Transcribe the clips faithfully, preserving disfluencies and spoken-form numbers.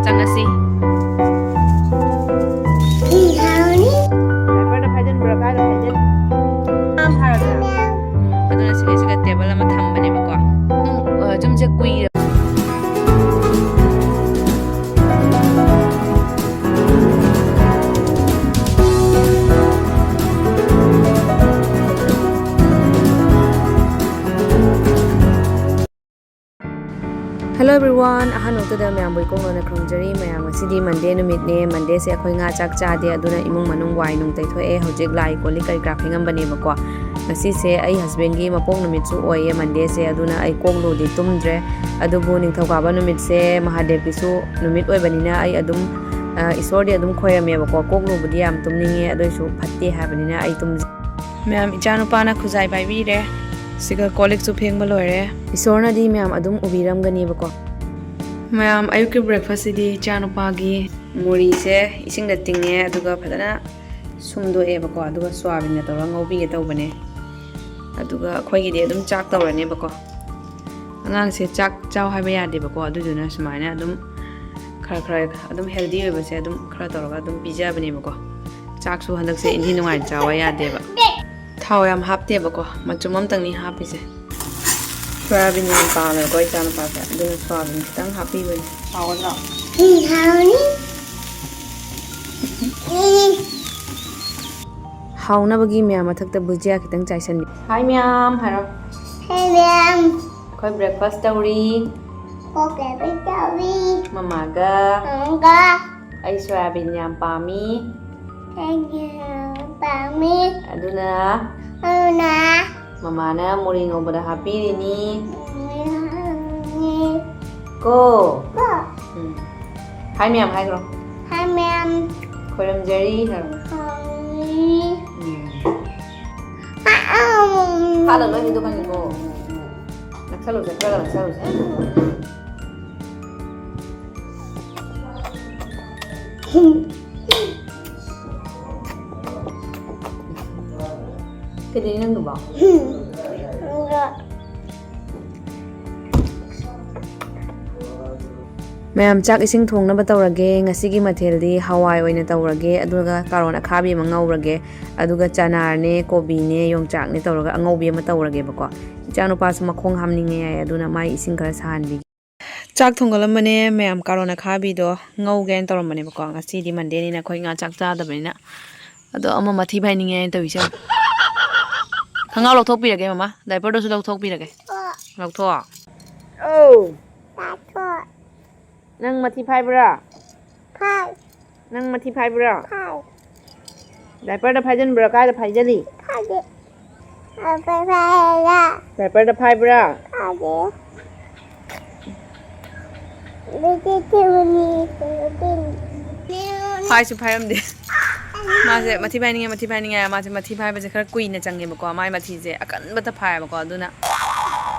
ꯆꯪꯉꯁꯤ꯫ ꯗꯥꯏꯄꯔꯗ ꯐꯥꯏꯖꯤꯟꯕ꯭ꯔꯥ? ꯀꯥꯏꯗ ꯐꯥꯏꯖꯤꯟ? ꯌꯥꯝ ꯐꯔꯕ꯭ꯔꯥ? ꯑꯗꯨꯅ ꯁꯤꯗꯩꯁꯤꯗ ꯇꯦꯕꯜ ꯑꯃ ꯊꯝꯕꯅꯦꯕꯀꯣ꯫ ꯎꯝ, ꯑ, ꯌꯨꯝꯁꯦ ꯀꯨꯏꯔꯕ꯫ Hello everyone, ꯑꯍꯥꯟꯕꯃꯛꯇꯗ ꯃꯌꯥꯝꯕꯨ ꯏꯀꯣꯛ ꯂꯣꯟꯅ ꯈꯨꯔꯨꯝꯖꯔꯤ꯫ ꯃꯌꯥꯝ, ꯉꯁꯤꯗꯤ Monday ꯅꯨꯃꯤꯠꯅꯦ꯫ Mondayꯁꯦ ꯑꯩꯈꯣꯏ ꯉꯥ ꯆꯥꯛ ꯆꯥꯗꯦ, ꯑꯗꯨꯅ ꯏꯃꯨꯡ ꯃꯅꯨꯡ ꯋꯥꯏ ꯅꯨꯡ ꯇꯩꯊꯣꯛꯑꯦ꯫ ꯍꯧꯖꯤꯛ ꯂꯥꯏ ꯀꯣꯜ ꯂꯤꯛ ꯀꯔꯤ ꯀꯔꯥ ꯐꯦꯡꯉꯝꯕꯅꯦꯕꯀꯣ꯫ ꯉꯁꯤꯁꯦ ꯑꯩ husbandꯒꯤ ꯃꯄꯣꯛ ꯅꯨꯃꯤꯠꯁꯨ ꯑꯣꯏꯌꯦ Mondayꯁꯦ, ꯑꯗꯨꯅ ꯑꯩ ꯀꯣꯛ ꯂꯨꯗꯤ ꯇꯨꯝꯗ꯭ꯔꯦ꯫ ꯑꯗꯨꯕꯨ ꯅꯤꯡꯊꯧꯀꯥꯕ ꯅꯨꯃꯤꯠꯁꯦ ꯃꯍꯥꯗꯦꯕꯀꯤꯁꯨ ꯅꯨꯃꯤꯠ ꯑꯣꯏꯕꯅꯤꯅ ꯑꯩ ꯑꯗꯨꯝ, ꯑ, ꯏꯁꯣꯔꯗꯤ ꯑꯗꯨꯝ ꯈꯣꯏꯔꯝꯃꯦꯕꯀꯣ꯫ ꯀꯣꯛ ꯂꯨꯕꯗꯤ ꯌꯥꯝ ꯇꯨꯝꯅꯤꯡꯉꯦ, ꯑꯗꯨꯏꯁꯨ ꯐꯠꯇꯦ ꯍꯥꯏꯕꯅꯤꯅ ꯑꯩ ꯇꯨꯝꯖꯩ꯫ ꯃꯌꯥꯝ, ꯏꯆꯥꯅꯨꯄꯥꯅ ꯈꯨꯖꯥꯏ ꯄꯥꯏꯕꯤꯔꯦ꯫ ꯁꯤꯒ ꯀꯣꯜ ꯂꯤꯛꯁꯨ ꯐꯦꯡꯕ ꯂꯣꯏꯔꯦ꯫ ꯏꯁꯣꯔꯅꯗꯤ ꯃꯌꯥꯝ ꯑꯗꯨꯝ ꯎꯕꯤꯔꯝꯒꯅꯦꯕꯀꯣ꯫ ꯃꯌꯥꯝ, ꯑꯌꯨꯛꯀꯤ breakfastꯁꯤꯗꯤ ꯏꯆꯥꯅꯨꯄꯥꯒꯤ ꯃꯨꯔꯤꯁꯦ ꯏꯁꯤꯡꯗ ꯇꯤꯡꯉꯦ, ꯑꯗꯨꯒ ꯐꯖꯅ ꯁꯨꯝꯗꯣꯛꯑꯦꯕꯀꯣ, ꯑꯗꯨꯒ ꯁꯣꯌꯥꯕꯤꯟꯒ ꯇꯧꯔꯒ ꯉꯧꯕꯤꯒꯦ ꯇꯧꯕꯅꯦ꯫ ꯑꯗꯨꯒ ꯑꯩꯈꯣꯏꯒꯤꯗꯤ ꯑꯗꯨꯝ ꯆꯥꯛ ꯇꯧꯔꯅꯦꯕꯀꯣ꯫ ꯑꯉꯥꯡꯁꯦ ꯆꯥꯛ ꯆꯥꯎ ꯍꯥꯏꯕ ꯌꯥꯗꯦꯕꯀꯣ, ꯑꯗꯨꯗꯨꯅ ꯁꯨꯃꯥꯏꯅ ꯑꯗꯨꯝ ꯈꯔ ꯈꯔ ꯑꯗꯨꯝ healthy ꯑꯣꯏꯕꯁꯦ ꯑꯗꯨꯝ ꯈꯔ ꯇꯧꯔꯒ ꯑꯗꯨꯝ ꯄꯤꯖꯕꯅꯦꯕꯀꯣ꯫ ꯆꯥꯛꯁꯨ ꯍꯟꯗꯛꯁꯦ ꯏꯟꯊꯤ ꯅꯨꯡꯉꯥꯏꯅ ꯆꯥꯕ ꯌꯥꯗꯦꯕ꯫ ꯊꯥꯎ ꯌꯥꯝ ꯍꯥꯞꯇꯦꯕꯀꯣ, ꯃꯆꯨꯝ ꯑꯝꯇꯪꯅꯤ ꯍꯥꯞꯄꯤꯁꯦ꯫ ꯁꯣꯌꯥꯕꯤꯟ ꯌꯥꯝ ꯄꯥꯝꯃꯦꯕꯀꯣ ꯏꯆꯥꯅꯨꯄꯥꯁꯦ, ꯑꯗꯨꯅ ꯁꯣꯌꯥꯕꯤꯟ ꯈꯤꯇꯪ ꯍꯥꯞꯄꯤꯕꯅꯦ꯫ ꯍꯥꯎꯒꯗ꯭ꯔꯣ? ꯎꯝ, ꯍꯥꯎꯅꯤ꯫ ꯎꯝ꯫ ꯍꯥꯎꯅꯕꯒꯤ ꯃꯌꯥꯝ ꯃꯊꯛꯇ ꯕꯨꯖꯤꯌꯥ ꯈꯤꯇꯪ ꯆꯥꯏꯁꯟꯕꯤ꯫ Hi ꯃꯌꯥꯝ ꯍꯥꯏꯔꯣ꯫ Hi ꯃꯌꯥꯝ꯫ ꯑꯩꯈꯣꯏ breakfast ꯇꯧꯔꯤ꯫ ꯀꯣꯛ ꯀꯦꯕꯤ ꯇꯧꯔꯤ꯫ ꯃꯃꯥꯒ꯫ ꯃꯃꯥꯒ꯫ ꯑꯩ ꯁꯣꯌꯥꯕꯤꯟ ꯌꯥꯝ ꯄꯥꯝꯃꯤ꯫ ꯑꯩ ꯌꯥꯝ ꯄꯥꯝꯃꯤ꯫ ꯑꯗꯨꯅ ꯑꯗꯨꯅ ꯃꯃꯥꯅ ꯃꯨꯔꯤ ꯉꯧꯕꯗ ꯍꯥꯞꯄꯤꯔꯤꯅꯤ꯫ ꯃꯨꯔꯤ ꯉꯧꯕꯗ ꯀꯣ꯫ ꯀꯣ꯫ ꯎꯝ꯫ Hi ꯃꯌꯥꯝ ꯍꯥꯏꯈ꯭ꯔꯣ꯫ Hi ꯃꯌꯥꯝ꯫ ꯈꯣꯏꯔꯝꯖꯔꯤ ꯍꯥꯏꯔꯣ꯫ ꯈꯣꯏꯔꯝꯖꯔꯤ꯫ ꯎꯝ꯫ ꯍꯥꯠꯂ ꯂꯣꯏ ꯍꯩꯗꯣꯛꯀꯅꯤꯀꯣ꯫ ꯅꯛꯁꯜꯂꯨꯁꯦ, ꯈꯔꯒ ꯅꯛꯁꯜꯂꯨꯁꯦ꯫ ꯀꯩꯗꯧꯔꯤ ꯅꯪꯗꯨꯕꯣ? ꯑꯗꯨꯒ ꯃꯌꯥꯝ, ꯆꯥꯛ ꯏꯁꯤꯡ ꯊꯣꯡꯅꯕ ꯇꯧꯔꯒꯦ꯫ ꯉꯁꯤꯒꯤ ꯃꯊꯦꯜꯗꯤ ꯍꯋꯥꯏ ꯑꯣꯏꯅ ꯇꯧꯔꯒꯦ, ꯑꯗꯨꯒ ꯀꯥꯔꯣꯟ ꯑꯈꯥꯕꯤ ꯑꯃ ꯉꯧꯔꯒꯦ, ꯑꯗꯨꯒ ꯆꯅꯥꯅꯦ, ꯀꯣꯕꯤꯅꯦ, ꯌꯣꯡꯆꯥꯛꯅꯦ ꯇꯧꯔꯒ ꯑꯉꯧꯕꯤ ꯑꯃ ꯇꯧꯔꯒꯦꯕꯀꯣ꯫ ꯏꯆꯥꯅꯨꯄꯥꯁꯨ ꯃꯈꯣꯡ ꯍꯥꯝꯅꯤꯡꯉꯦ ꯍꯥꯏ, ꯑꯗꯨꯅ ꯃꯥꯏ ꯏꯁꯤꯡ ꯈꯔ ꯁꯥꯍꯟꯕꯤꯒꯦ꯫ ꯆꯥꯛ ꯊꯣꯡꯒꯠꯂꯝꯕꯅꯦ ꯃꯌꯥꯝ, ꯀꯥꯔꯣꯟ ꯑꯈꯥꯕꯤꯗꯣ ꯉꯧꯒꯦꯅ ꯇꯧꯔꯝꯕꯅꯦꯕꯀꯣ꯫ ꯉꯁꯤꯗꯤ ꯃꯟꯗꯦꯅꯤꯅ ꯑꯩꯈꯣꯏ ꯉꯥ ꯆꯥꯛ ꯆꯥꯗꯕꯅꯤꯅ꯫ ꯑꯗꯣ ꯑꯃ ꯃꯊꯤ ꯐꯥꯏꯅꯤꯡꯉꯦ ꯍꯥꯏꯅ ꯇꯧꯔꯤꯁꯦ ꯌꯦꯡꯉꯣ꯫ ꯈꯪꯒꯥꯎ ꯂꯧꯊꯣꯛꯄꯤꯔꯒꯦ ꯃꯃꯥ, ꯗꯥꯏꯄꯔꯗꯨꯁꯨ ꯂꯧꯊꯣꯛꯄꯤꯔꯒꯦ꯫ ꯂꯧꯊꯣꯛꯑꯣ꯫ ꯑꯧ꯫ ꯅꯪ ꯃꯊꯤ ꯐꯥꯏꯕ꯭ꯔꯥ? ꯐꯥꯏ꯫ ꯅꯪ ꯃꯊꯤ ꯐꯥꯏꯕ꯭ꯔꯥ? ꯐꯥꯏ꯫ ꯗꯥꯏꯄꯔꯗ ꯐꯥꯏꯖꯟꯕ꯭ꯔꯥ? ꯀꯥꯏꯗ ꯐꯥꯏꯖꯜꯂꯤ? ꯐꯥꯏꯗꯦ꯫ Diaper fire. ꯗꯥꯏꯄꯔꯗ ꯐꯥꯏꯕ꯭ꯔꯥ? ꯐꯥꯏꯗꯦ꯫ ꯂꯩꯇꯦ, ꯊꯦꯡꯉꯅꯤ, ꯊꯦꯡꯉꯅꯤ꯫ ꯐꯥꯏꯁꯨ ꯐꯥꯏꯔꯝꯗꯦ꯫ ꯃꯥꯁꯦ ꯃꯊꯤ ꯐꯥꯏꯅꯤꯡꯉꯦ, ꯃꯊꯤ ꯐꯥꯏꯅꯤꯡꯉꯦ꯫ ꯃꯥꯁꯦ ꯃꯊꯤ ꯐꯥꯏꯕꯁꯦ ꯈꯔ ꯀꯨꯏꯅ ꯆꯪꯉꯦꯕꯀꯣ꯫ ꯃꯥꯏ ꯃꯊꯤꯁꯦ ꯑꯀꯟꯕꯇ ꯐꯥꯏꯌꯦꯕꯀꯣ꯫ ꯑꯗꯨꯅ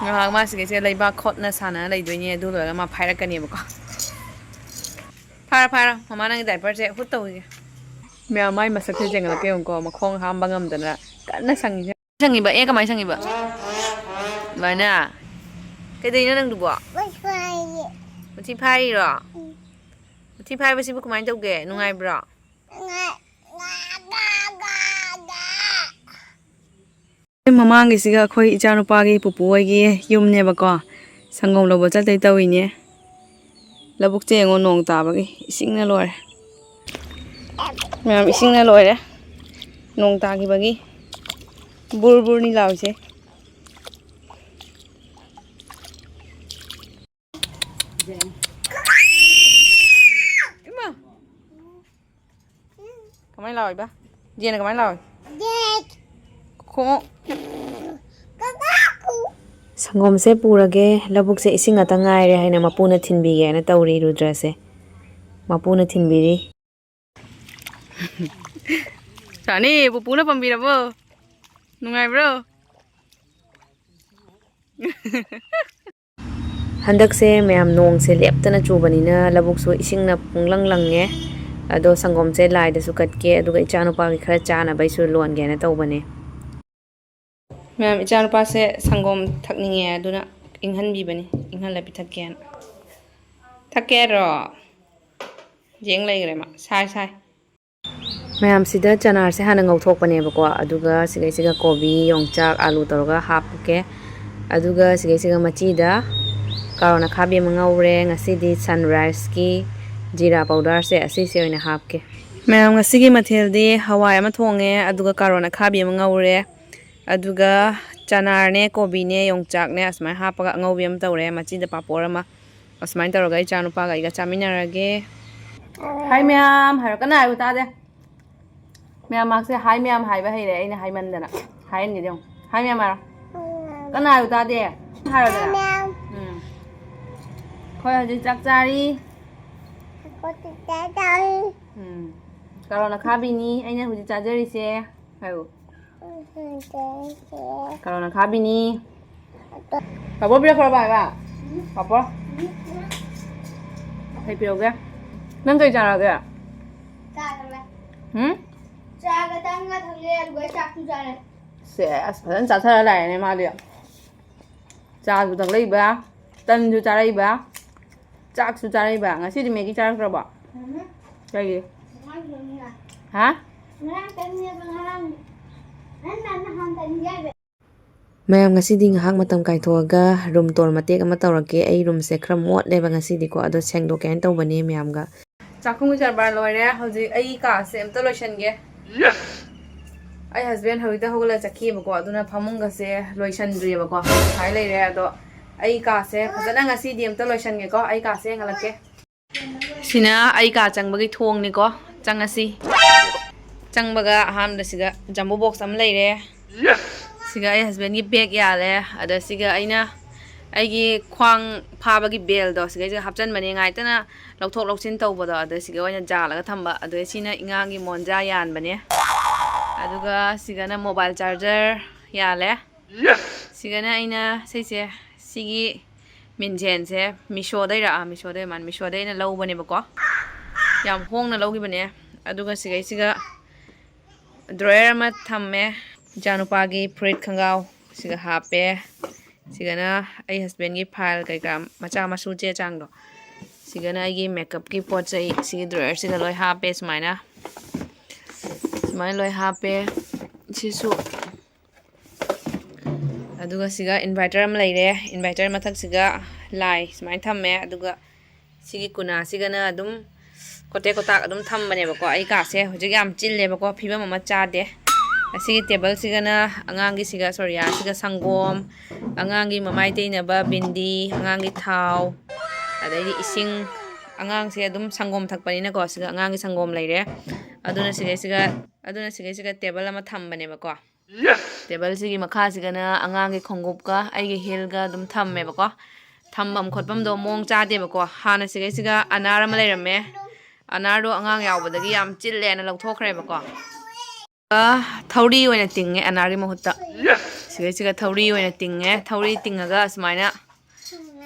ꯉꯥꯏꯍꯥꯛ ꯃꯥ ꯁꯤꯒꯩꯁꯦ ꯂꯩꯕꯥꯛ ꯈꯣꯠꯅ ꯁꯥꯟꯅ ꯂꯩꯗꯣꯏꯅꯦ꯫ ꯑꯗꯨ ꯂꯣꯏꯔꯒ ꯃꯥ ꯐꯥꯏꯔꯛꯀꯅꯦꯕꯀꯣ꯫ ꯐꯥꯔꯣ, ꯐꯥꯔꯣ꯫ ꯃꯃꯥ ꯅꯪꯒꯤ ꯗꯥꯏꯄꯔꯁꯦ ꯍꯨꯠ ꯇꯧꯈꯤꯒꯦ꯫ ꯃꯌꯥꯝ ꯃꯥꯏ ꯃꯁꯛꯁꯦ ꯌꯦꯡꯍꯜꯂꯛꯀꯦ ꯌꯦꯡꯉꯨꯀꯣ꯫ ꯃꯈꯣꯡ ꯍꯥꯝꯕ ꯉꯝꯗꯅ ꯀꯟꯅ ꯁꯪꯉꯤꯁꯦ꯫ ꯁꯪꯉꯤꯕ? ꯑꯦ, ꯀꯃꯥꯏꯅ ꯁꯪꯉꯤꯕ? ꯑꯗꯨꯃꯥꯏꯅ? ꯀꯩꯗꯧꯔꯤꯅꯣ ꯅꯪꯗꯨꯕꯣ? ꯃꯊꯤ ꯐꯥꯏꯔꯤꯌꯦ꯫ ꯃꯊꯤ ꯐꯥꯏꯔꯤꯔꯣ? ꯎꯝ꯫ ꯃꯊꯤ ꯐꯥꯏꯕꯁꯤꯕꯨ ꯀꯃꯥꯏꯅ ꯇꯧꯒꯦ? ꯅꯨꯡꯉꯥꯏꯕ꯭ꯔꯣ? ꯅꯨꯡꯉꯥꯏ-, ꯅꯨꯡꯉꯥꯏ-, ꯅꯨꯡꯉꯥꯏ-, ꯅꯨꯡꯉꯥꯏ-꯫ ꯃꯃꯥꯡꯒꯤꯁꯤꯒ ꯑꯩꯈꯣꯏ ꯏꯆꯥꯅꯨꯄꯥꯒꯤ ꯄꯨꯄꯨ ꯍꯣꯏꯒꯤ ꯌꯨꯝꯅꯦꯕꯀꯣ꯫ ꯁꯪꯒꯣꯝ ꯂꯧꯕ ꯆꯠꯇꯣꯏ ꯇꯧꯔꯤꯅꯦ꯫ ꯂꯧꯕꯨꯛꯁꯦ ꯌꯦꯡꯉꯣ, ꯅꯣꯡ ꯇꯥꯕꯒꯤ ꯏꯁꯤꯡꯅ ꯂꯣꯏꯔꯦ꯫ ꯃꯌꯥꯝ, ꯏꯁꯤꯡꯅ ꯂꯣꯏꯔꯦ꯫ ꯅꯣꯡ ꯇꯥꯈꯤꯕꯒꯤ ꯕꯨꯔ ꯕꯨꯔꯅꯤ ꯂꯥꯎꯔꯤꯁꯦ꯫ ꯏꯃꯥ! ꯀꯃꯥꯏ ꯂꯥꯎꯏꯕ? ꯖꯦꯅ ꯀꯃꯥꯏ ꯂꯥꯎꯏ? ꯈꯣꯡꯉꯣ꯫ ꯁꯪꯒꯣꯝꯁꯦ ꯄꯨꯔꯒꯦ, ꯂꯧꯕꯨꯛꯁꯦ ꯏꯁꯤꯡ ꯉꯥꯛꯇ ꯉꯥꯏꯔꯦ ꯍꯥꯏꯅ ꯃꯄꯨꯅ ꯊꯤꯟꯕꯤꯒꯦꯅ ꯇꯧꯔꯤ ꯔꯨꯗ꯭ꯔꯁꯦ꯫ ꯃꯄꯨꯅ ꯊꯤꯟꯕꯤꯔꯤ꯫ ꯁꯥꯅꯤ, ꯄꯨꯄꯨꯅ ꯄꯝꯕꯤꯔꯕꯣ? ꯅꯨꯡꯉꯥꯏꯕ꯭ꯔꯣ? ꯍꯟꯗꯛꯁꯦ ꯃꯌꯥꯝ ꯅꯣꯡꯁꯦ ꯂꯦꯞꯇꯅ ꯆꯨꯕꯅꯤꯅ ꯂꯧꯕꯨꯛꯁꯨ ꯏꯁꯤꯡꯅ ꯄꯨꯡꯂꯪ ꯂꯪꯉꯦ꯫ ꯑꯗꯣ ꯁꯪꯒꯣꯝꯁꯦ ꯂꯥꯏꯗꯁꯨ ꯀꯠꯀꯦ, ꯑꯗꯨꯒ ꯏꯆꯥꯅꯨꯄꯥꯒꯤ ꯈꯔ ꯆꯥꯅꯕꯩꯁꯨ ꯂꯣꯟꯒꯦꯅ ꯇꯧꯕꯅꯦ꯫ ꯃꯌꯥꯝ, ꯏꯆꯥꯅꯨꯄꯥꯁꯦ ꯁꯪꯒꯣꯝ ꯊꯛꯅꯤꯡꯉꯦ, ꯑꯗꯨꯅ ꯏꯪꯍꯟꯕꯤꯕꯅꯤ, ꯏꯪꯍꯜꯂ ꯄꯤꯊꯛꯀꯦꯅ꯫ ꯊꯛꯀꯦ ꯍꯥꯏꯔꯣ? ꯌꯦꯡ ꯂꯩꯈ꯭ꯔꯦ ꯃꯥ꯫ ꯁꯥꯏ, ꯁꯥꯏ꯫ ꯃꯌꯥꯝꯁꯤꯗ ꯆꯅꯥꯔꯁꯦ ꯍꯥꯟꯅ ꯉꯧꯊꯣꯛꯄꯅꯦꯕꯀꯣ, ꯑꯗꯨꯒ ꯁꯤꯒꯩꯁꯤꯒ ꯀꯣꯕꯤ, ꯌꯣꯡꯆꯥꯛ, ꯑꯥꯂꯨ ꯇꯧꯔꯒ ꯍꯥꯞꯀꯦ꯫ ꯑꯗꯨꯒ ꯁꯤꯒꯩꯁꯤꯒ ꯃꯆꯤꯗ ꯀꯥꯔꯣꯟ ꯑꯈꯥꯕꯤ ꯑꯃ ꯉꯧꯔꯦ꯫ ꯉꯁꯤꯗꯤ ꯁꯟꯔꯥꯏꯁꯀꯤ ꯖꯤꯔꯥ ꯄꯥꯎꯗꯔꯁꯦ ꯑꯁꯤꯁꯦ ꯑꯣꯏꯅ ꯍꯥꯞꯀꯦ꯫ ꯃꯌꯥꯝ, ꯉꯁꯤꯒꯤ ꯃꯊꯦꯜꯗꯤ ꯍꯋꯥꯏ ꯑꯃ ꯊꯣꯡꯉꯦ, ꯑꯗꯨꯒ ꯀꯥꯔꯣꯟ ꯑꯈꯥꯕꯤ ꯑꯃ ꯉꯧꯔꯦ, ꯑꯗꯨꯒ ꯆꯅꯥꯔꯅꯦ, ꯀꯣꯕꯤꯅꯦ, ꯌꯣꯡꯆꯥꯛꯅꯦ, ꯑꯁꯨꯃꯥꯏꯅ ꯍꯥꯞꯄꯒ ꯑꯉꯧꯕꯤ ꯑꯃ ꯇꯧꯔꯦ꯫ ꯃꯆꯤꯗ ꯄꯥꯄꯣꯔ ꯑꯃ꯫ ꯑꯁꯨꯃꯥꯏꯅ ꯇꯧꯔꯒ ꯏꯆꯥ ꯅꯨꯄꯥꯒ ꯑꯩꯒ ꯆꯥꯃꯤꯟꯅꯔꯒꯦ꯫ ꯍꯥꯏ ꯃꯌꯥꯝ ꯍꯥꯏꯔꯣ꯫ ꯀꯟꯅ ꯍꯥꯏꯌꯨ ꯇꯥꯗꯦ꯫ ꯃꯌꯥꯝ ꯃꯥꯁꯦ ꯍꯥꯏ ꯃꯌꯥꯝ ꯍꯥꯏꯕ ꯍꯩꯔꯦ, ꯑꯩꯅ ꯍꯥꯏꯃꯟꯗꯅ꯫ ꯍꯥꯏꯍꯟꯒꯦ ꯌꯦꯡꯉꯨ꯫ ꯍꯥꯏ ꯃꯌꯥꯝ ꯍꯥꯏꯔꯣ꯫ ꯀꯟꯅ ꯍꯥꯏꯌꯨ ꯇꯥꯗꯦ꯫ ꯍꯥꯏꯔꯣꯗꯅ꯫ ꯎꯝ꯫ ꯑꯩꯈꯣꯏ ꯍꯧꯖꯤꯛ ꯆꯥꯛ ꯆꯥꯔꯤ꯫ ꯎꯝ꯫ ꯀꯥꯔꯣꯟ ꯑꯈꯥꯕꯤꯅꯤ ꯑꯩꯅ ꯍꯧꯖꯤꯛ ꯆꯥꯖꯔꯤꯁꯦ꯫ ꯍꯥꯏꯌꯨ꯫ ꯀꯥꯔꯣꯟ ꯑꯈꯥꯕꯤꯅꯤ꯫ ꯄꯥꯄꯣꯔ ꯄꯤꯔꯛꯈ꯭ꯔꯕ ꯍꯥꯏꯕ? ꯄꯥꯄꯣꯔ? ꯀꯩ ꯄꯤꯔꯛꯎꯒꯦ? ꯅꯪ ꯀꯩ ꯆꯥꯔꯒꯦ? ꯆꯥ ꯊꯛꯂꯦ꯫ ꯍꯨꯝ? ꯆꯥꯒ ꯇꯟꯒ ꯊꯛꯂꯦ, ꯑꯗꯨꯒ ꯆꯥꯛꯁꯨ ꯆꯥꯔꯦ꯫ ꯁꯦꯁ, ꯐꯖꯅ ꯆꯥꯊꯔ ꯂꯥꯛꯑꯦꯅꯦ ꯃꯥꯗꯤ꯫ ꯆꯥꯁꯨ ꯊꯛꯂꯛꯏꯕ, ꯇꯟꯁꯨ ꯆꯥꯔꯛꯏꯕ, ꯆꯥꯛꯁꯨ ꯆꯥꯔꯛꯏꯕ꯫ ꯉꯁꯤꯗꯤ ꯃꯦꯒꯤ ꯆꯥꯔꯛꯇ꯭ꯔꯕꯣ? ꯎꯝ꯫ ꯀꯩꯒꯤ? ꯉꯔꯥꯡ ꯊꯣꯡꯉꯤꯅ꯫ ꯍꯥ? ꯉꯔꯥꯡ ꯇꯟꯅꯦꯕ, ꯉꯔꯥꯡ꯫ ꯅꯪꯅ ꯅꯍꯥꯟ ꯇꯟ ꯌꯥꯏꯕ꯫ ꯃꯌꯥꯝ, ꯉꯁꯤꯗꯤ ꯉꯥꯏꯍꯥꯛ ꯃꯇꯝ ꯀꯥꯏꯊꯣꯛꯑꯒ ꯔꯨꯝ ꯇꯣꯔ ꯃꯇꯦꯛ ꯑꯃ ꯇꯧꯔꯛꯀꯦ꯫ ꯑꯩ ꯔꯨꯝꯁꯦ ꯈꯔ ꯃꯣꯠꯂꯦꯕ ꯉꯁꯤꯗꯤꯀꯣ, ꯑꯗꯣ ꯁꯦꯡꯗꯣꯛꯀꯦ ꯍꯥꯏꯅ ꯇꯧꯕꯅꯦ ꯃꯌꯥꯝꯒ꯫ ꯆꯥꯛꯈꯨꯝꯒꯤ ꯆꯥꯔꯕꯥꯔ ꯂꯣꯏꯔꯦ꯫ ꯍꯧꯖꯤꯛ ꯑꯩ ꯀꯥꯁꯦ ꯑꯝꯇ ꯂꯣꯏꯁꯟꯒꯦ꯫ ꯑꯩ ꯍꯁꯕꯦꯟ ꯍꯧꯖꯤꯛꯇ ꯍꯧꯒꯠꯂ ꯆꯠꯈꯤꯕꯀꯣ, ꯑꯗꯨꯅ ꯐꯃꯨꯡꯒꯁꯦ ꯂꯣꯏꯁꯟꯗ꯭ꯔꯤꯕꯀꯣ, ꯉꯁꯥꯏ ꯂꯩꯔꯦ꯫ ꯑꯗꯣ ꯑꯩ ꯀꯥꯁꯦ ꯐꯖꯅ ꯉꯁꯤꯗꯤ ꯑꯝꯇ ꯂꯣꯏꯁꯟꯒꯦꯀꯣ꯫ ꯑꯩ ꯀꯥꯁꯦ ꯌꯦꯡꯍꯜꯂꯛꯀꯦ꯫ ꯁꯤꯅ ꯑꯩ ꯀꯥ ꯆꯪꯕꯒꯤ ꯊꯣꯡꯅꯤꯀꯣ꯫ ꯆꯪꯉꯁꯤ꯫ ꯆꯪꯕꯒ ꯑꯍꯥꯟꯕꯗ ꯁꯤꯗ ꯖꯝꯕꯣ ꯕꯣꯛꯁ ꯑꯃ ꯂꯩꯔꯦ꯫ ꯁꯤꯒ ꯑꯩ ꯍꯁꯕꯦꯟꯒꯤ ꯕꯦꯒ ꯌꯥꯜꯂꯦ꯫ ꯑꯗ ꯁꯤꯒ ꯑꯩꯅ ꯑꯩꯒꯤ ꯈ꯭ꯋꯥꯡ ꯐꯥꯕꯒꯤ ꯕꯦꯜꯗꯣ ꯁꯤꯒꯩꯁꯤꯒ ꯍꯥꯞꯆꯟꯕꯅꯦ, ꯉꯥꯏꯇꯅ ꯂꯧꯊꯣꯛ ꯂꯧꯁꯤꯟ ꯇꯧꯕꯗꯣ꯫ ꯑꯗ ꯁꯤꯒ ꯑꯣꯏꯅ ꯖꯥꯜꯂꯒ ꯊꯝꯕ꯫ ꯑꯗ ꯁꯤꯅ ꯏꯉꯥꯒꯤ ꯃꯣꯟꯖꯥ ꯌꯥꯟꯕꯅꯦ꯫ ꯑꯗꯨꯒ ꯁꯤꯒꯅ ꯃꯣꯕꯥꯏꯜ ꯆꯥꯔꯖꯔ ꯌꯥꯜꯂꯦ꯫ ꯁꯤꯒꯅ ꯑꯩꯅ ꯁꯤꯁꯦ, ꯁꯤꯒꯤ ꯃꯤꯟꯖꯦꯟꯁꯦ ꯃꯤꯁꯣꯗꯩꯔ, ꯑꯥ, ꯃꯤꯁꯣꯗꯩ ꯃꯥꯅ, ꯃꯤꯁꯣꯗꯩ ꯑꯩꯅ ꯂꯧꯕꯅꯦꯕꯀꯣ꯫ ꯌꯥꯝ ꯍꯣꯡꯅ ꯂꯧꯈꯤꯕꯅꯦ꯫ ꯑꯗꯨꯒ ꯁꯤꯒꯩꯁꯤꯒ ꯗ꯭ꯔꯣꯌꯔ ꯑꯃ ꯊꯝꯃꯦ꯫ ꯏꯆꯥꯅꯨꯄꯥꯒꯤ ꯐꯨꯔꯤꯠ ꯈꯣꯡꯒ꯭ꯔꯥꯎ ꯁꯤꯒ ꯍꯥꯞꯄꯦ꯫ ꯁꯤꯒꯅ ꯑꯩ ꯍꯁꯕꯦꯟꯒꯤ ꯐꯥꯏꯜ ꯀꯩꯀꯥ ꯃꯆꯥ ꯃꯁꯨ ꯆꯦ ꯆꯥꯡꯗꯣ꯫ ꯁꯤꯒꯅ ꯑꯩꯒꯤ ꯃꯦꯀꯞꯀꯤ ꯄꯣꯠ ꯆꯩ ꯁꯤꯒꯤ ꯗ꯭ꯔꯣꯌꯔꯁꯤꯗ ꯂꯣꯏ ꯍꯥꯞꯄꯦ꯫ ꯁꯨꯃꯥꯏꯅ ꯁꯨꯃꯥꯏꯅ ꯂꯣꯏ ꯍꯥꯞꯄꯦ꯫ ꯁꯤꯁꯨ, ꯑꯗꯨꯒ ꯁꯤꯒ ꯏꯟꯚꯥꯏꯇꯔ ꯑꯃ ꯂꯩꯔꯦ꯫ ꯏꯟꯚꯥꯏꯇꯔ ꯃꯊꯛꯁꯤꯒ ꯂꯥꯏ ꯁꯨꯃꯥꯏꯅ ꯊꯝꯃꯦ꯫ ꯑꯗꯨꯒ ꯁꯤꯒꯤ ꯀꯨꯅꯥꯁꯤꯒꯅ ꯑꯗꯨꯝ ꯀꯣꯇꯦꯛ ꯀꯣꯇꯥꯛ ꯑꯗꯨꯝ ꯊꯝꯕꯅꯦꯕꯀꯣ꯫ ꯑꯩ ꯀꯥꯁꯦ ꯍꯧꯖꯤꯛ ꯌꯥꯝ ꯆꯤꯜꯂꯦꯕꯀꯣ, ꯐꯤꯕꯝ ꯑꯃ ꯆꯥꯗꯦ꯫ ꯑꯁꯤꯒꯤ ꯇꯦꯕꯜꯁꯤꯒꯅ ꯑꯉꯥꯡꯒꯤꯁꯤꯒ, ꯁꯣꯔꯤꯌꯥꯁꯤꯒ ꯁꯪꯒꯣꯝ, ꯑꯉꯥꯡꯒꯤ ꯃꯃꯥꯏ ꯇꯩꯅꯕ ꯕꯤꯟꯗꯤ, ꯑꯉꯥꯡꯒꯤ ꯊꯥꯎ, ꯑꯗꯩꯗꯤ ꯏꯁꯤꯡ꯫ ꯑꯉꯥꯡꯁꯦ ꯑꯗꯨꯝ ꯁꯪꯒꯣꯝ ꯊꯛꯄꯅꯤꯅꯀꯣ, ꯁꯤꯒ ꯑꯉꯥꯡꯒꯤ ꯁꯪꯒꯣꯝ ꯂꯩꯔꯦ꯫ ꯑꯗꯨꯅ ꯁꯤꯒꯩꯁꯤꯒ ꯑꯗꯨꯅ ꯁꯤꯒꯩꯁꯤꯒ ꯇꯦꯕꯜ ꯑꯃ ꯊꯝꯕꯅꯦꯕꯀꯣ꯫ ꯇꯦꯕꯜꯁꯤꯒꯤ ꯃꯈꯥꯁꯤꯒꯅ ꯑꯉꯥꯡꯒꯤ ꯈꯣꯡꯎꯞꯀ ꯑꯩꯒꯤ ꯍꯤꯜꯒ ꯑꯗꯨꯝ ꯊꯝꯃꯦꯕꯀꯣ꯫ ꯊꯝꯐꯝ ꯈꯣꯠꯐꯝꯗꯣ ꯃꯑꯣꯡ ꯆꯥꯗꯦꯕꯀꯣ꯫ ꯍꯥꯟꯅ ꯁꯤꯒꯩꯁꯤꯒ ꯑꯅꯥꯔ ꯑꯃ ꯂꯩꯔꯝꯃꯦ꯫ ꯑꯅꯥꯔꯗꯣ ꯑꯉꯥꯡ ꯌꯥꯎꯕꯗꯒꯤ ꯌꯥꯝ ꯆꯤꯜꯂꯦꯅ ꯂꯧꯊꯣꯛꯈ꯭ꯔꯦꯕꯀꯣ꯫ ꯑ, ꯊꯧꯔꯤ ꯑꯣꯏꯅ ꯇꯤꯡꯉꯦ ꯑꯅꯥꯔꯒꯤ ꯃꯍꯨꯠꯇ꯫ ꯁꯤꯒꯩꯁꯤꯒ ꯊꯧꯔꯤ ꯑꯣꯏꯅ ꯇꯤꯡꯉꯦ꯫ ꯊꯧꯔꯤ ꯇꯤꯡꯉꯒ ꯁꯨꯃꯥꯏꯅ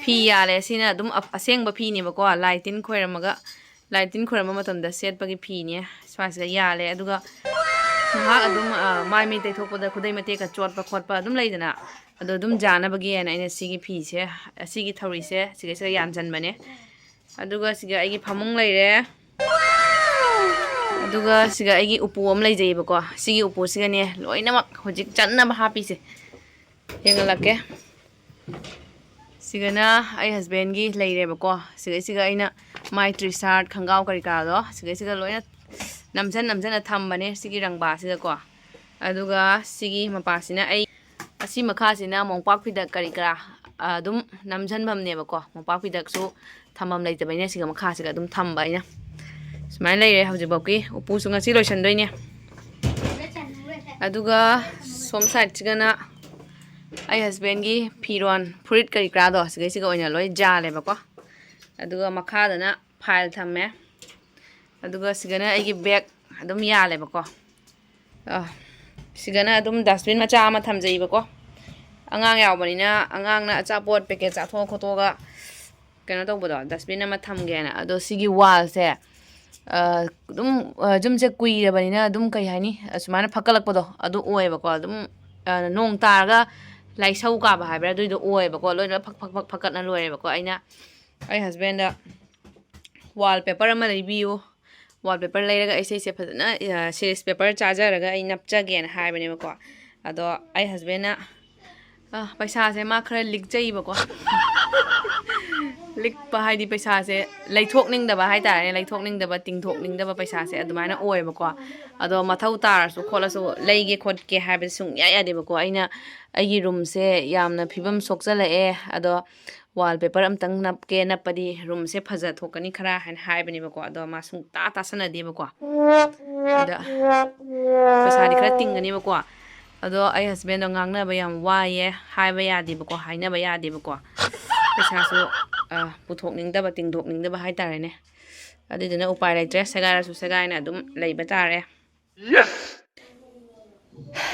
ꯐꯤ ꯌꯥꯜꯂꯦ꯫ ꯁꯤꯅ ꯑꯗꯨꯝ ꯑ-, ꯑꯁꯦꯡꯕ ꯐꯤꯅꯦꯕꯀꯣ꯫ ꯂꯥꯏ ꯇꯤꯟ ꯈꯣꯏꯔꯝꯃꯒ, ꯂꯥꯏ ꯇꯤꯟ ꯈꯣꯏꯔꯝꯕ ꯃꯇꯝꯗ ꯁꯦꯠꯄꯒꯤ ꯐꯤꯅꯦ꯫ ꯁ꯭ꯋꯥꯏꯁꯤꯗ ꯌꯥꯜꯂꯦ꯫ ꯑꯗꯨꯒ ꯉꯥꯏꯍꯥꯛ ꯑꯗꯨꯝ, ꯑ, ꯃꯥꯏ ꯃꯤꯠ ꯇꯩꯊꯣꯛꯄꯗ ꯈꯨꯗꯩ ꯃꯇꯦꯛꯀ ꯆꯣꯠꯄ ꯈꯣꯠꯄ ꯑꯗꯨꯝ ꯂꯩꯗꯅ, ꯑꯗꯣ ꯑꯗꯨꯝ ꯌꯥꯅꯕꯒꯤ ꯍꯥꯏꯅ ꯑꯩꯅ ꯁꯤꯒꯤ ꯐꯤꯁꯦ, ꯑꯁꯤꯒꯤ ꯊꯧꯔꯤꯁꯦ ꯁꯤꯒꯩꯁꯤꯗ ꯌꯥꯟꯁꯤꯟꯕꯅꯦ꯫ ꯑꯗꯨꯒ ꯁꯤꯒ ꯑꯩꯒꯤ ꯐꯃꯨꯡ ꯂꯩꯔꯦ꯫ ꯑꯗꯨꯒ ꯁꯤꯒ ꯑꯩꯒꯤ ꯎꯄꯨ ꯑꯃ ꯂꯩꯖꯩꯑꯕꯀꯣ꯫ ꯁꯤꯒꯤ ꯎꯄꯨꯁꯤꯒꯅꯦ ꯂꯣꯏꯅꯃꯛ ꯍꯧꯖꯤꯛ ꯆꯟꯅꯕ ꯍꯥꯞꯄꯤꯁꯦ꯫ ꯌꯦꯡꯍꯜꯂꯛꯀꯦ꯫ ꯁꯤꯒꯅ ꯑꯩ ꯍꯁꯕꯦꯟꯒꯤ ꯂꯩꯔꯦꯕꯀꯣ꯫ ꯁꯤꯒꯩꯁꯤꯒ ꯑꯩꯅ ꯃꯥꯏ ꯇ꯭ꯔꯤꯁꯥꯔꯠ, ꯈꯣꯡꯒ꯭ꯔꯥꯎ ꯀꯔꯤ ꯀꯔꯥꯗꯣ ꯁꯤꯒꯩꯁꯤꯒ ꯂꯣꯏꯅ ꯅꯝꯁꯤꯟ ꯅꯝꯁꯤꯟꯅ ꯊꯝꯕꯅꯦ ꯁꯤꯒꯤ ꯔꯪꯕꯥꯁꯤꯗꯀꯣ꯫ ꯑꯗꯨꯒ ꯁꯤꯒꯤ ꯃꯄꯥꯁꯤꯅ ꯑꯩ, ꯑꯁꯤ ꯃꯈꯥꯁꯤꯅ ꯃꯣꯝꯄꯥꯛ ꯐꯤꯗꯛ ꯀꯔꯤ ꯀꯔꯥ, ꯑ, ꯑꯗꯨꯝ ꯅꯝꯁꯤꯟꯐꯝꯅꯦꯕꯀꯣ꯫ ꯃꯣꯝꯄꯥꯛ ꯐꯤꯗꯛꯁꯨ ꯊꯝꯐꯝ ꯂꯩꯇꯕꯅꯤꯅ ꯁꯤꯒ ꯃꯈꯥꯁꯤꯒ ꯑꯗꯨꯝ ꯊꯝꯕ ꯑꯩꯅ꯫ ꯁꯨꯃꯥꯏꯅ ꯂꯩꯔꯦ ꯍꯧꯖꯤꯛꯐꯥꯎꯒꯤ꯫ ꯎꯄꯨꯁꯨ ꯉꯁꯤ ꯂꯣꯏꯁꯟꯗꯣꯏꯅꯦ꯫ ꯑꯗꯨꯒ ꯁꯣꯝ ꯁꯥꯏꯠꯁꯤꯒꯅ ꯑꯩ ꯍꯁꯕꯦꯟꯒꯤ ꯐꯤꯔꯣꯟ, ꯐꯨꯔꯤꯠ ꯀꯔꯤ ꯀꯔꯥꯗꯣ ꯁꯤꯒꯩꯁꯤꯒ ꯑꯣꯏꯅ ꯂꯣꯏ ꯌꯥꯜꯂꯦꯕꯀꯣ꯫ ꯑꯗꯨꯒ ꯃꯈꯥꯗꯅ ꯐꯥꯏꯜ ꯊꯝꯃꯦ꯫ ꯑꯗꯨꯒ ꯁꯤꯒꯅ ꯑꯩꯒꯤ ꯕꯦꯒ ꯑꯗꯨꯝ ꯌꯥꯜꯂꯦꯕꯀꯣ꯫ ꯑ, ꯁꯤꯒꯅ ꯑꯗꯨꯝ ꯗꯁꯕꯤꯟ ꯃꯆꯥ ꯑꯃ ꯊꯝꯖꯩꯕꯀꯣ꯫ ꯑꯉꯥꯡ ꯌꯥꯎꯕꯅꯤꯅ ꯑꯉꯥꯡꯅ ꯑꯆꯥꯄꯣꯠ ꯄꯦꯀꯦꯠ ꯆꯥꯊꯣꯛꯑ ꯈꯣꯠꯇꯣꯛꯑꯒ ꯀꯩꯅꯣ ꯇꯧꯕꯗꯣ, ꯗꯁꯕꯤꯟ ꯑꯃ ꯊꯝꯒꯦꯅ꯫ ꯑꯗꯣ ꯁꯤꯒꯤ ꯋꯥꯜꯁꯦ, ꯑ, ꯑꯗꯨꯝ, ꯑ, ꯌꯨꯝꯁꯦ ꯀꯨꯏꯔꯕꯅꯤꯅ ꯑꯗꯨꯝ, ꯀꯩ ꯍꯥꯏꯅꯤ, ꯑꯁꯨꯃꯥꯏꯅ ꯐꯛꯀꯠꯂꯛꯄꯗꯣ ꯑꯗꯨ ꯑꯣꯏꯌꯦꯕꯀꯣ꯫ ꯑꯗꯨꯝ, ꯑ, ꯅꯣꯡ ꯇꯥꯔꯒ ꯂꯥꯏꯁꯧ ꯀꯥꯕ ꯍꯥꯏꯕ꯭ꯔꯥ, ꯑꯗꯨꯏꯗꯣ ꯑꯣꯏꯌꯦꯕꯀꯣ꯫ ꯂꯣꯏꯅ ꯐꯛ ꯐꯛ ꯐꯛ ꯐꯛꯀꯠꯅ ꯂꯣꯏꯔꯦꯕꯀꯣ꯫ ꯑꯩꯅ ꯑꯩ ꯍꯁꯕꯦꯟꯗ ꯋꯥꯜ ꯄꯦꯄꯔ ꯑꯃ ꯂꯩꯕꯤꯌꯨ, ꯋꯥꯜ ꯄꯦꯄꯔ ꯂꯩꯔꯒ ꯑꯩꯁꯦ ꯁꯤꯁꯦ ꯐꯖꯅ ꯁꯤꯔꯤꯁ ꯄꯦꯄꯔ ꯆꯥꯖꯔꯒ ꯑꯩ ꯅꯞꯆꯒꯦꯅ ꯍꯥꯏꯕꯅꯦꯕꯀꯣ꯫ ꯑꯗꯣ ꯑꯩ ꯍꯁꯕꯦꯟꯅ ꯄꯩꯁꯥꯁꯦ ꯃꯥ ꯈꯔ ꯂꯤꯛꯆꯩꯕꯀꯣ꯫ ꯂꯤꯛꯄ ꯍꯥꯏꯗꯤ ꯄꯩꯁꯥꯁꯦ ꯂꯩꯊꯣꯛꯅꯤꯡꯗꯕ ꯍꯥꯏꯇꯥꯔꯦꯅꯦ, ꯂꯩꯊꯣꯛꯅꯤꯡꯗꯕ, ꯇꯤꯡꯊꯣꯛꯅꯤꯡꯗꯕ ꯄꯩꯁꯥꯁꯦ ꯑꯗꯨꯃꯥꯏꯅ ꯑꯣꯏꯌꯦꯕꯀꯣ꯫ ꯑꯗꯣ ꯃꯊꯧ ꯇꯥꯔꯁꯨ ꯈꯣꯠꯂꯁꯨ ꯂꯩꯒꯦ ꯈꯣꯠꯀꯦ ꯍꯥꯏꯕꯁꯦ ꯁꯨꯡꯌꯥ ꯌꯥꯗꯦꯕꯀꯣ꯫ ꯑꯩꯅ ꯑꯩꯒꯤ ꯔꯨꯝꯁꯦ ꯌꯥꯝꯅ ꯐꯤꯕꯝ ꯁꯣꯛꯆꯜꯂꯛꯑꯦ, ꯑꯗꯣ ꯋꯥꯜ ꯄꯦꯄꯔ ꯑꯝꯇꯪ ꯅꯞꯀꯦ, ꯅꯞꯄꯗꯤ ꯔꯨꯝꯁꯦ ꯐꯖꯊꯣꯛꯀꯅꯤ ꯈꯔ ꯍꯥꯏꯅ ꯍꯥꯏꯕꯅꯦꯕꯀꯣ꯫ ꯑꯗꯣ ꯃꯥ ꯁꯨꯡꯇꯥ ꯇꯥꯁꯟꯅꯗꯦꯕꯀꯣ꯫ ꯑꯗ ꯄꯩꯁꯥꯗꯤ ꯈꯔ ꯇꯤꯡꯒꯅꯦꯕꯀꯣ꯫ ꯑꯗꯣ ꯑꯩ ꯍꯁꯕꯦꯟꯗꯣ ꯉꯥꯡꯅꯕ ꯌꯥꯝ ꯋꯥꯏꯌꯦ, ꯍꯥꯏꯕ ꯌꯥꯗꯦꯕꯀꯣ, ꯍꯥꯏꯅꯕ ꯌꯥꯗꯦꯕꯀꯣ꯫ ꯄꯩꯁꯥꯁꯨ ꯄꯨꯊꯣꯛꯅꯤꯡꯗꯕ, ꯇꯤꯡꯊꯣꯛꯅꯤꯡꯗꯕ ꯍꯥꯏꯇꯥꯔꯦꯅꯦ꯫ ꯑꯗꯨꯗꯨꯅ ꯎꯄꯥꯏ ꯂꯩꯇ꯭ꯔꯦ, ꯁꯦꯒꯥꯏꯔꯁꯨ ꯁꯦꯒꯥꯏꯅ ꯑꯗꯨꯝ ꯂꯩꯕ ꯇꯥꯔꯦ꯫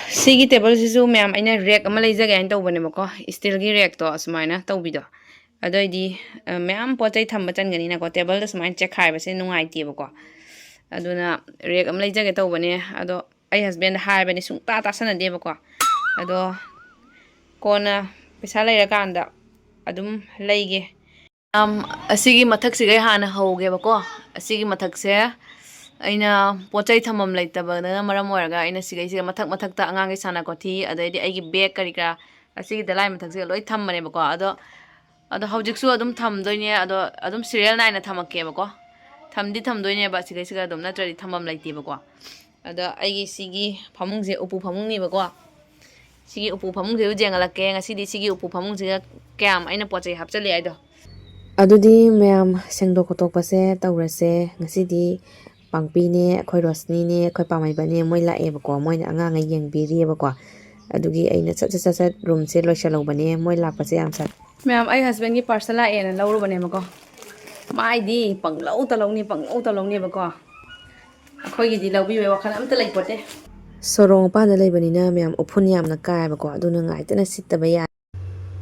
ꯁꯤꯒꯤ ꯇꯦꯕꯜꯁꯤꯁꯨ ꯃꯌꯥꯝ ꯑꯩꯅ ꯔꯦꯛ ꯑꯃ ꯂꯩꯖꯒꯦ ꯍꯥꯏꯅ ꯇꯧꯕꯅꯦꯕꯀꯣ, ꯏꯁꯇꯤꯜꯒꯤ ꯔꯦꯛꯇꯣ ꯑꯁꯨꯃꯥꯏꯅ ꯇꯧꯕꯤꯗꯣ꯫ ꯑꯗꯨꯑꯣꯏꯗꯤ ꯃꯌꯥꯝ ꯄꯣꯠ ꯆꯩ ꯊꯝꯕ ꯆꯟꯒꯅꯤꯅꯀꯣ, ꯇꯦꯕꯜꯗ ꯁꯨꯃꯥꯏꯅ ꯆꯦꯛꯈꯥꯏꯕꯁꯦ ꯅꯨꯡꯉꯥꯏꯇꯦꯕꯀꯣ꯫ ꯑꯗꯨꯅ ꯔꯦꯛ ꯑꯃ ꯂꯩꯖꯒꯦ ꯇꯧꯕꯅꯦ꯫ ꯑꯗꯣ ꯑꯩ ꯍꯁꯕꯦꯟꯗ ꯍꯥꯏꯕꯅꯦ, ꯁꯨꯡꯇꯥ ꯇꯥꯁꯟꯅꯗꯦꯕꯀꯣ꯫ ꯑꯗꯣ ꯀꯣꯟꯅ ꯄꯩꯁꯥ ꯂꯩꯔꯀꯥꯟꯗ ꯑꯗꯨꯝ ꯂꯩꯒꯦ꯫ ꯑꯁꯤꯒꯤ ꯃꯊꯛꯁꯤꯒꯩ ꯍꯥꯟꯅ ꯍꯧꯒꯦꯕꯀꯣ꯫ ꯑꯁꯤꯒꯤ ꯃꯊꯛꯁꯦ ꯑꯩꯅ ꯄꯣꯠ ꯆꯩ ꯊꯝꯐꯝ ꯂꯩꯇꯕꯗꯅ ꯃꯔꯝ ꯑꯣꯏꯔꯒ ꯑꯩꯅ ꯁꯤꯒꯩꯁꯤꯒ ꯃꯊꯛ ꯃꯊꯛꯇ ꯑꯉꯥꯡꯒꯤ ꯁꯥꯟꯅ ꯈꯣꯠꯊꯤ, ꯑꯗꯩꯗꯤ ꯑꯩꯒꯤ ꯕꯦꯒ ꯀꯔꯤ ꯀꯔꯥ ꯑꯁꯤꯒꯤ ꯗꯂꯥꯏ ꯃꯊꯛꯁꯤꯒ ꯂꯣꯏ ꯊꯝꯕꯅꯦꯕꯀꯣ꯫ ꯑꯗꯣ ꯑꯗꯣ ꯍꯧꯖꯤꯛꯁꯨ ꯑꯗꯨꯝ ꯊꯝꯗꯣꯏꯅꯦ꯫ ꯑꯗꯣ ꯑꯗꯨꯝ ꯁꯤꯔꯤꯌꯦꯜ ꯅꯥꯏꯅ ꯊꯝꯃꯛꯀꯦꯕꯀꯣ꯫ ꯊꯝꯗꯤ ꯊꯝꯗꯣꯏꯅꯦꯕ ꯁꯤꯒꯩꯁꯤꯒ ꯑꯗꯨꯝ, ꯅꯠꯇ꯭ꯔꯗꯤ ꯊꯝꯐꯝ ꯂꯩꯇꯦꯕꯀꯣ꯫ ꯑꯗꯣ ꯑꯩꯒꯤ ꯁꯤꯒꯤ ꯐꯃꯨꯡꯁꯦ ꯎꯄꯨ ꯐꯃꯨꯡꯅꯦꯕꯀꯣ꯫ ꯁꯤꯒꯤ ꯎꯄꯨ ꯐꯃꯨꯡꯁꯤꯕꯨ ꯌꯦꯡꯍꯜꯂꯛꯀꯦ꯫ ꯉꯁꯤꯗꯤ ꯁꯤꯒꯤ ꯎꯄꯨ ꯐꯃꯨꯡꯁꯤꯒ ꯀꯌꯥꯝ ꯑꯩꯅ ꯄꯣꯠ ꯆꯩ ꯍꯥꯞꯆꯤꯜꯂꯦ ꯍꯥꯏꯗꯣ꯫ ꯑꯗꯨꯗꯤ ꯃꯌꯥꯝ ꯁꯦꯡꯗꯣꯛ ꯈꯣꯠꯇꯣꯛꯄꯁꯦ ꯇꯧꯔꯁꯦ꯫ ꯉꯁꯤꯗꯤ ꯄꯥꯡꯄꯤꯅꯦ, ꯑꯩꯈꯣꯏ ꯔꯣꯁꯅꯤꯅꯦ, ꯑꯩꯈꯣꯏ ꯄꯥꯃꯩꯕꯅꯦ, ꯃꯣꯏ ꯂꯥꯛꯑꯦꯕꯀꯣ꯫ ꯃꯣꯏꯅ ꯑꯉꯥꯡꯉꯩ ꯌꯦꯡꯕꯤꯔꯤꯑꯕꯀꯣ꯫ ꯑꯗꯨꯒꯤ ꯑꯩꯅ ꯁꯠ ꯁꯠ ꯁꯠ ꯁꯠ ꯔꯨꯝꯁꯦ ꯂꯣꯏꯁꯜꯍꯧꯕꯅꯦ, ꯃꯣꯏ ꯂꯥꯛꯄꯁꯦ ꯌꯥꯝ ꯁꯠ꯫ ꯃꯌꯥꯝ, ꯑꯩ ꯍꯁꯕꯦꯟꯒꯤ ꯄꯥꯔꯁꯦꯜ ꯂꯥꯛꯑꯦꯅ ꯂꯧꯔꯨꯕꯅꯦꯕꯀꯣ꯫ ꯃꯥꯏꯗꯤ ꯄꯪꯂꯧ ꯇꯂꯧꯅꯤ, ꯄꯪꯂꯧ ꯇꯂꯧꯅꯦꯕꯀꯣ꯫ ꯑꯩꯈꯣꯏꯒꯤꯗꯤ ꯂꯧꯕꯤꯕꯩ ꯋꯥꯈꯜ ꯑꯝꯇ ꯂꯩꯄꯣꯠꯇꯦ꯫ ꯁꯣꯔꯣꯛ ꯃꯄꯥꯟꯗ ꯂꯩꯕꯅꯤꯅ ꯃꯌꯥꯝ ꯎꯐꯨꯟ ꯌꯥꯝꯅ ꯀꯥꯏꯕꯀꯣ, ꯑꯗꯨꯅ ꯉꯥꯏꯇꯅ ꯁꯤꯠꯇꯕ ꯌꯥꯏ꯫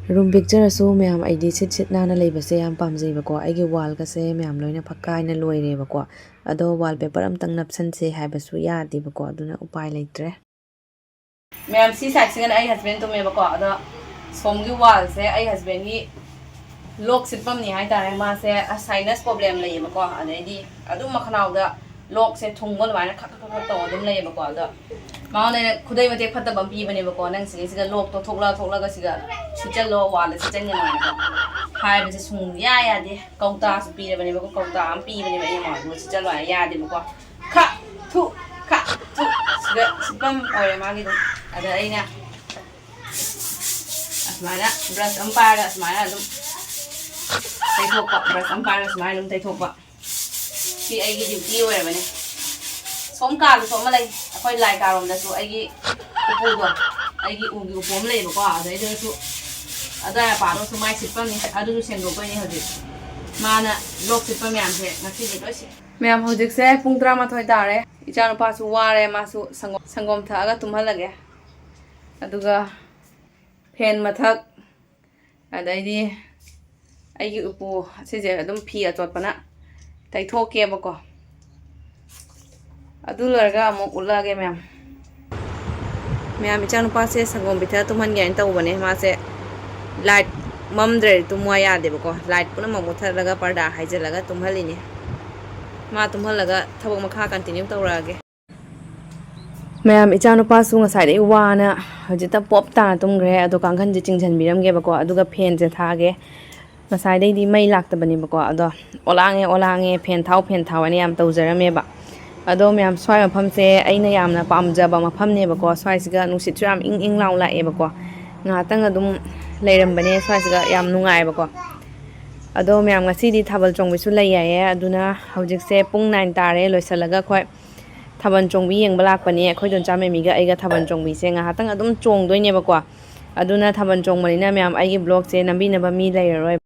ꯔꯨꯝ ꯄꯤꯛꯆꯔꯁꯨ ꯃꯌꯥꯝ, ꯑꯩꯗꯤ ꯁꯤꯠ ꯁꯤꯠ ꯅꯥꯟꯅ ꯂꯩꯕꯁꯦ ꯌꯥꯝ ꯄꯥꯝꯖꯩꯕꯀꯣ꯫ ꯑꯩꯒꯤ ꯋꯥꯜꯒꯁꯦ ꯃꯌꯥꯝ ꯂꯣꯏꯅ ꯐꯛꯀꯥꯏꯅ ꯂꯣꯏꯔꯦꯕꯀꯣ꯫ ꯑꯗꯣ ꯋꯥꯜ ꯄꯦꯄꯔ ꯑꯝꯇꯪ ꯅꯞꯁꯟꯁꯦ ꯍꯥꯏꯕꯁꯨ ꯌꯥꯗꯦꯕꯀꯣ, ꯑꯗꯨꯅ ꯎꯄꯥꯏ ꯂꯩꯇ꯭ꯔꯦ꯫ ꯃꯌꯥꯝ, ꯁꯤ ꯁꯥꯏꯠꯁꯤꯒꯅ ꯑꯩ ꯍꯁꯕꯦꯟ ꯇꯨꯝꯃꯦꯕꯀꯣ꯫ ꯑꯗꯣ ꯁꯣꯝꯒꯤ ꯋꯥꯜꯁꯦ ꯑꯩ ꯍꯁꯕꯦꯟꯒꯤ ꯂꯣꯛ ꯁꯤꯠꯐꯝꯅꯤ ꯍꯥꯏꯇꯥꯔꯦ꯫ ꯃꯥꯁꯦ sinus problem ꯂꯩꯌꯦꯕꯀꯣ, ꯑꯗꯩꯗꯤ ꯑꯗꯨꯝ ꯃꯈꯅꯥꯎꯗ ꯂꯣꯛꯁꯦ ꯊꯨꯡꯕ ꯑꯗꯨꯃꯥꯏꯅ ꯈꯛ ꯈꯛ ꯈꯛ ꯇꯧꯕ ꯑꯗꯨꯝ ꯂꯩꯌꯦꯕꯀꯣ꯫ ꯑꯗꯣ ꯃꯉꯣꯟꯗ ꯑꯩꯅ ꯈꯨꯗꯩ ꯃꯇꯦꯛ ꯐꯠꯇꯕ ꯑꯃ ꯄꯤꯕꯅꯦꯕꯀꯣ, "ꯅꯪ ꯁꯤꯒꯤꯁꯤꯒ ꯂꯣꯛꯇꯣ ꯊꯣꯛꯂꯛ ꯊꯣꯛꯂꯛꯑꯒ ꯁꯤꯒ ꯁꯤꯠꯆꯜꯂꯣ, ꯋꯥꯜꯗ ꯁꯤꯠꯆꯟꯒꯅꯣ" ꯍꯥꯏꯅꯀꯣ ꯍꯥꯏꯕꯁꯦ ꯁꯨꯡꯌꯥ ꯌꯥꯗꯦ꯫ ꯀꯧꯇꯥꯁꯨ ꯄꯤꯔꯕꯅꯦꯕꯀꯣ, ꯀꯧꯇꯥ ꯑꯃ ꯄꯤꯕꯅꯦꯕ ꯑꯩꯅ ꯃꯉꯣꯟꯗ, "ꯁꯤꯠꯆꯜꯂꯣ" ꯍꯥꯏꯅ ꯌꯥꯗꯦꯕꯀꯣ꯫ ꯈ ꯊꯨ ꯈ ꯊꯨ ꯁꯤꯗ ꯁꯤꯠꯐꯝ ꯑꯣꯏꯔꯦ ꯃꯥꯒꯤꯗꯣ꯫ ꯑꯗ ꯑꯩꯅ ꯑꯁꯨꯃꯥꯏꯅ brush ꯑꯃ ꯄꯥꯏꯔꯒ ꯑꯁꯨꯃꯥꯏꯅ ꯑꯗꯨꯝ ꯇꯩꯊꯣꯛꯄ, brush ꯑꯃ ꯄꯥꯏꯔꯒ ꯁꯨꯃꯥꯏꯅ ꯑꯗꯨꯝ ꯇꯩꯊꯣꯛꯄ꯫ ꯁꯤ ꯑꯩꯒꯤ duty ꯑꯣꯏꯔꯕꯅꯦ꯫ ꯁꯣꯝ ꯀꯥꯗꯁꯨ ꯑꯃ ꯂꯩ, ꯑꯩꯈꯣꯏ ꯂꯥꯏ ꯀꯥꯔꯣꯝꯗꯁꯨ ꯑꯩꯒꯤ ꯎꯄꯨꯗꯣ, ꯑꯩꯒꯤ ꯎꯒꯤ ꯎꯄꯨ ꯑꯃ ꯂꯩꯌꯦꯕꯀꯣ, ꯑꯗꯩꯗꯨꯗꯁꯨ ꯑꯗꯥꯏ ꯃꯄꯥꯗꯣꯁꯨ ꯃꯥꯏ ꯁꯤꯠꯐꯝꯅꯤ, ꯑꯗꯨꯁꯨ ꯁꯦꯡꯗꯣꯛꯇꯣꯏꯅꯤ ꯍꯧꯖꯤꯛ꯫ ꯃꯥꯅ ꯂꯣꯛ ꯁꯤꯠꯄ ꯃꯌꯥꯝꯁꯦ ꯉꯁꯤꯗꯤ ꯂꯣꯏ ꯁꯤ-, ꯃꯌꯥꯝ, ꯍꯧꯖꯤꯛꯁꯦ ꯄꯨꯡ ꯇꯔꯥꯃꯥꯊꯣꯏ ꯇꯥꯔꯦ꯫ ꯏꯆꯥꯅꯨꯄꯥꯁꯨ ꯋꯥꯔꯦ, ꯃꯥꯁꯨ ꯁꯪꯒꯣꯝ, ꯁꯪꯒꯣꯝ ꯊꯛꯑꯒ ꯇꯨꯝꯍꯜꯂꯒꯦ꯫ ꯑꯗꯨꯒ fan ꯃꯊꯛ, ꯑꯗꯩꯗꯤ ꯑꯩꯒꯤ ꯎꯄꯨ ꯑꯁꯤꯁꯦ ꯑꯗꯨꯝ ꯐꯤ ꯑꯆꯣꯠꯄꯅ ꯇꯩꯊꯣꯛꯀꯦꯕꯀꯣ꯫ ꯑꯗꯨ ꯂꯣꯏꯔꯒ ꯑꯃꯨꯛ ꯎꯠꯂꯛꯑꯒꯦ ꯃꯌꯥꯝ꯫ ꯃꯌꯥꯝ, ꯏꯆꯥꯅꯨꯄꯥꯁꯦ ꯁꯪꯒꯣꯝ ꯄꯤꯊꯛꯑ ꯇꯨꯝꯍꯟꯒꯦ ꯍꯥꯏꯅ ꯇꯧꯕꯅꯦ꯫ ꯃꯥꯁꯦ light ꯃꯝꯗ꯭ꯔꯗꯤ ꯇꯨꯝꯃꯣ ꯌꯥꯗꯦꯕꯀꯣ꯫ Light ꯄꯨꯝꯅꯃꯛ ꯃꯨꯠꯊꯠꯂꯒ ꯄꯔꯗꯥ ꯍꯥꯏꯖꯤꯜꯂꯒ ꯇꯨꯝꯍꯜꯂꯤꯅꯦ꯫ ꯃꯥ ꯇꯨꯝꯍꯜꯂꯒ ꯊꯕꯛ ꯃꯈꯥ continue ꯇꯧꯔꯛꯑꯒꯦ꯫ ꯃꯌꯥꯝ, ꯏꯆꯥꯅꯨꯄꯥꯁꯨ ꯉꯁꯥꯏꯗꯒꯤ ꯋꯥꯅ ꯍꯧꯖꯤꯛꯇ ꯄꯣꯞ ꯇꯥꯅ ꯇꯨꯝꯈ꯭ꯔꯦ꯫ ꯑꯗꯣ ꯀꯥꯡꯈꯟꯁꯦ ꯆꯤꯡꯁꯤꯟꯕꯤꯔꯝꯒꯦꯕꯀꯣ, ꯑꯗꯨꯒ fanꯁꯦ ꯊꯥꯒꯦ꯫ ꯉꯁꯥꯏꯗꯩꯗꯤ ꯃꯩ ꯂꯥꯛꯇꯕꯅꯦꯕꯀꯣ, ꯑꯗꯣ "ꯑꯣꯂꯥꯡꯉꯦ, ꯑꯣꯂꯥꯡꯉꯦ, fan ꯊꯥꯎ, fan ꯊꯥꯎ" ꯍꯥꯏꯅ ꯌꯥꯝ ꯇꯧꯖꯔꯝꯃꯦꯕ꯫ ꯑꯗꯣ ꯃꯌꯥꯝ, ꯁ꯭ꯋꯥꯏ ꯃꯐꯝꯁꯦ ꯑꯩꯅ ꯌꯥꯝꯅ ꯄꯥꯝꯖꯕ ꯃꯐꯝꯅꯦꯕꯀꯣ꯫ ꯁ꯭ꯋꯥꯏꯁꯤꯒ ꯅꯨꯡꯁꯤꯠꯁꯨ ꯌꯥꯝ ꯏꯪ ꯏꯪ ꯂꯥꯎ ꯂꯥꯛꯑꯦꯕꯀꯣ꯫ ꯉꯥꯏꯍꯥꯛꯇꯪ ꯑꯗꯨꯝ ꯂꯩꯔꯝꯕꯅꯦ ꯁ꯭ꯋꯥꯏꯁꯤꯒ, ꯌꯥꯝ ꯅꯨꯡꯉꯥꯏꯑꯕꯀꯣ꯫ ꯑꯗꯣ ꯃꯌꯥꯝ, ꯉꯁꯤꯗꯤ ꯊꯥꯕꯜ ꯆꯣꯡꯕꯁꯨ ꯂꯩ ꯍꯥꯏꯌꯦ꯫ ꯑꯗꯨꯅ ꯍꯧꯖꯤꯛꯁꯦ ꯄꯨꯡ nine ꯇꯥꯔꯦ, ꯂꯣꯏꯁꯤꯜꯂꯒ ꯑꯩꯈꯣꯏ ꯊꯥꯕꯜ ꯆꯣꯡꯕꯤ ꯌꯦꯡꯕ ꯂꯥꯛꯄꯅꯦ꯫ ꯑꯩꯈꯣꯏ ꯗꯣꯟꯆꯥ ꯃꯦꯃꯤꯒ ꯑꯩꯒ ꯊꯥꯕꯜ ꯆꯣꯡꯕꯤꯁꯦ ꯉꯥꯏꯍꯥꯛꯇꯪ ꯑꯗꯨꯝ ꯆꯣꯡꯗꯣꯏꯅꯦꯕꯀꯣ꯫ ꯑꯗꯨꯅ ꯊꯥꯕꯜ ꯆꯣꯡꯕꯅꯤꯅ ꯃꯌꯥꯝ, ꯑꯩꯒꯤ vlogꯁꯦ ꯅꯝꯕꯤꯅꯕ ꯃꯤ ꯂꯩꯔꯔꯣꯏ꯫